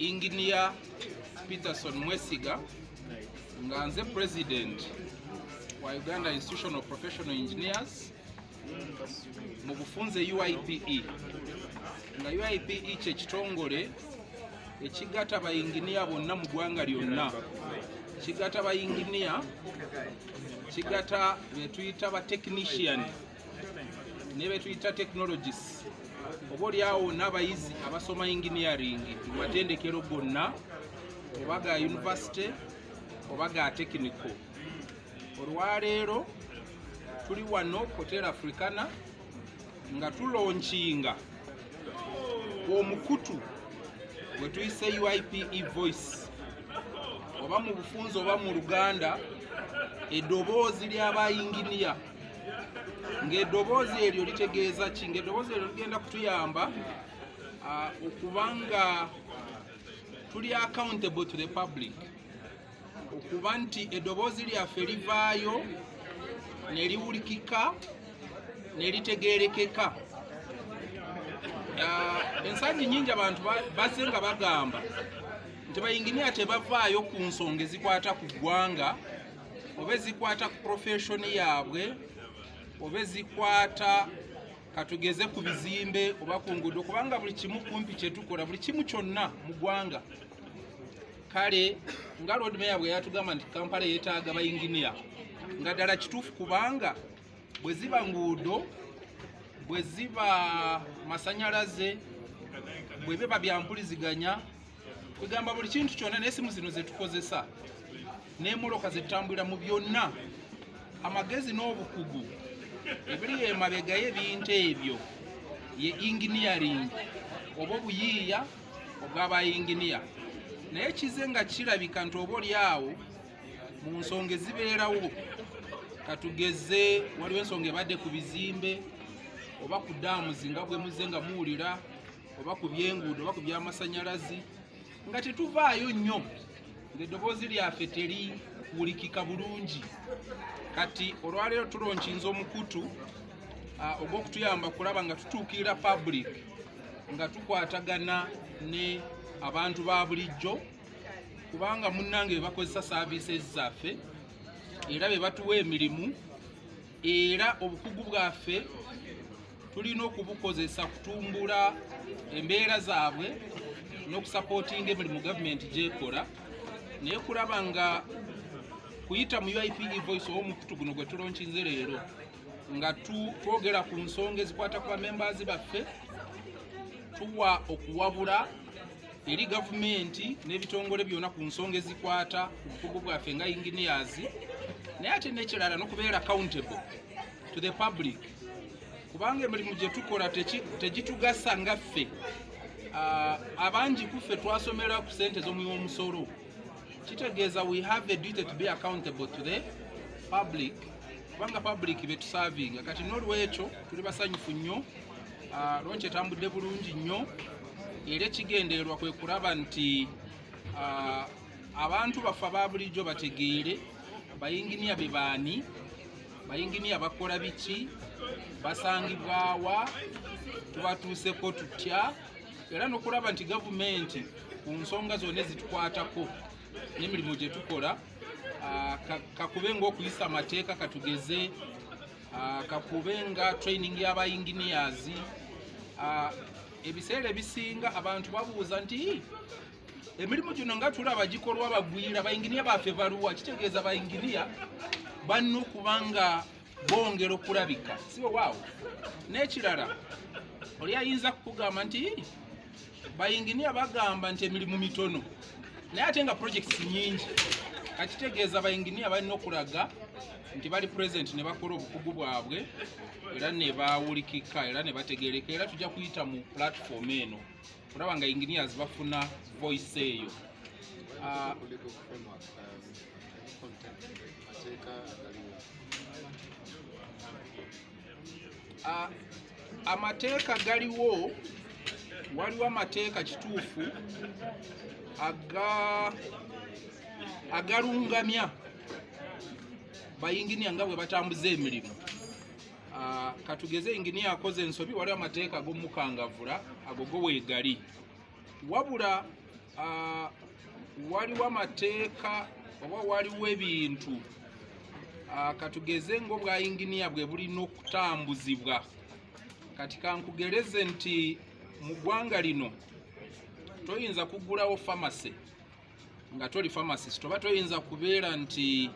Engineer Peterson Mwesiga, nga nze president wa Uganda Institution of Professional Engineers, mu bufunze UIPE, nga UIPE kye kitongole ekigatta bayinginiya bonna mu ggwanga lyonna. Kigatta bayinginiya, kigatta betuyita ba technician ne betuyita technologists, oba oliawo n'abayizi abasoma engineering mu matendekero gonna, oba ga university oba ga technical. Olwaleero tuli wano Hotel Africana nga tulaunchinga omukutu gwe tuyise UIPE Voice, oba mu bufunze oba mu Luganda eddoboozi ly'abayinginiya. Ng'eddoboozi eryo litegeeza ki? Ng'eddoboozi eryo ligenda kutuyamba okuba nga tuli accountable to the public, okuba nti eddoboozi lyaffe livaayo ne liwulikika ne litegeerekeka. Ensangi nyingi abantu bazze nga bagamba nti bayinginiya tebavaayo ku nsonga ezikwata ku ggwanga, oba ezikwata ku profession yaabwe, oba ezikwata katugeze ku bizimbe oba ku nguudo, kubanga buli kimu kumpi kyetukola, buli kimu kyonna mu ggwanga. Kale nga Lord Mayor bwe yatugamba nti Kampala yeetaaga bayinginiya, nga ddala kituufu, kubanga bwe ziba nguudo, bwe ziba masanyalaze, bwe biba byampuliziganya, kwegamba buli kintu kyonna, n'esimu zino zetukozesa n'emmotoka zetutambulira, mu byonna amagezi n'obukugu ebiri emabega y'ebintu ebyo ye engineering oba obuyiiya obw'abayinginiya. Naye kize nga kirabika nti oba oli awo mu nsonga ezibeerawo, katugeze waliwo ensonga ebadde ku bizimbe oba ku dams nga bwe muzze nga muwulira, oba ku byenguudo oba ku byamasanyalazi, nga tetuvaayo nnyo, ng'eddoboozi lyaffe teriwulikika bulungi. Kati olwaleero tulaunchinze omukutu ogw'okutuyamba kulaba nga tutuukirira public, nga tukwatagana ne abantu ba bulijjo, kubanga munnange be bakozesa services zaffe era be batuwa emirimu, era obukugu bwaffe tulina okubukozesa kutumbula embeera zaabwe n'okusupportinga emirimu gavumenti gyekola. Naye kulaba nga kuyita mu UIPE Voice oba omukutu guno gwe tulaunchinze leero, nga twogera ku nsonga ezikwata ku bamembers baffe, tuwa okuwabula eri gavumenti n'ebitongole byonna ku nsonga ezikwata ku bukugu bwaffe nga engineers. Naye ate n'ekirala, n'okubeera accountable to the public, kubanga emirimu gye tukola tegitugasa nga ffe. Abangi ku ffe twasomera ku sente z'omuwi w'omusolo, kitegeeza we have a duty to be accountable to the public, kubanga public betuservinga. Kati n'olwekyo tuli basanyufu nnyo. Launch etambudde bulungi nnyo, era ekigendererwa kwe kulaba nti abantu baffe aba bulijjo bategeere bayinginiya be baani, bayinginiya bakola biki, basangibwawa, tubatuuseko tutya, era n'okulaba nti gavumenti ku nsonga zonna ezitukwatako n'emirimu gye tukola, kakube ng'okuyisa amateeka, katugeze kakube nga training y'aba engineers. Ebiseera ebisinga abantu babuuza nti, "Ii, emirimu gino nga tulaba gikolwa bagwira, bayinginiya baffe baluwa?" Kitegeeza bayinginiya balina okuba nga bongera okulabika, si wewaawo? N'ekirala, oli ayinza kukugamba nti, "Ii, bayinginiya bagamba nti emirimu mitono, naye ate nga projects nyingi." Kakitegeeza bayinginiya balina okulaga nti bali present ne bakola obukugu bwabwe era ne bawulikika era ne bategereka. Era tujja kuyita mu platform eno olaba nga engineers bafuna voice eyo. Legal framework, content, mateeka agaliwo? Amateeka galiwo. Waliwo amateeka kituufu agalungamya bayinginiya nga bwe batambuza emirimu. Katugeze inginiya akoze ensobi, waliwo amateeka ag'omukangavula, ago go weegali. Wabula Waliwo amateeka oba waliwo ebintu, katugeze ng'obwa inginiya bwe bulina okutambuzibwa. Kati kankugereze nti mu ggwanga lino toyinza kuggulawo pharmacy nga toli pharmacist, oba toyinza kubeera nti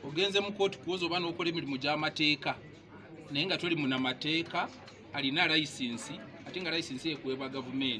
ogenze mu kooti kuwoza oba n'okola emirimu gy'amateeka naye nga toli munamateeka alina layisinsi, ate nga layisinsi ekuweebwa gavumenti.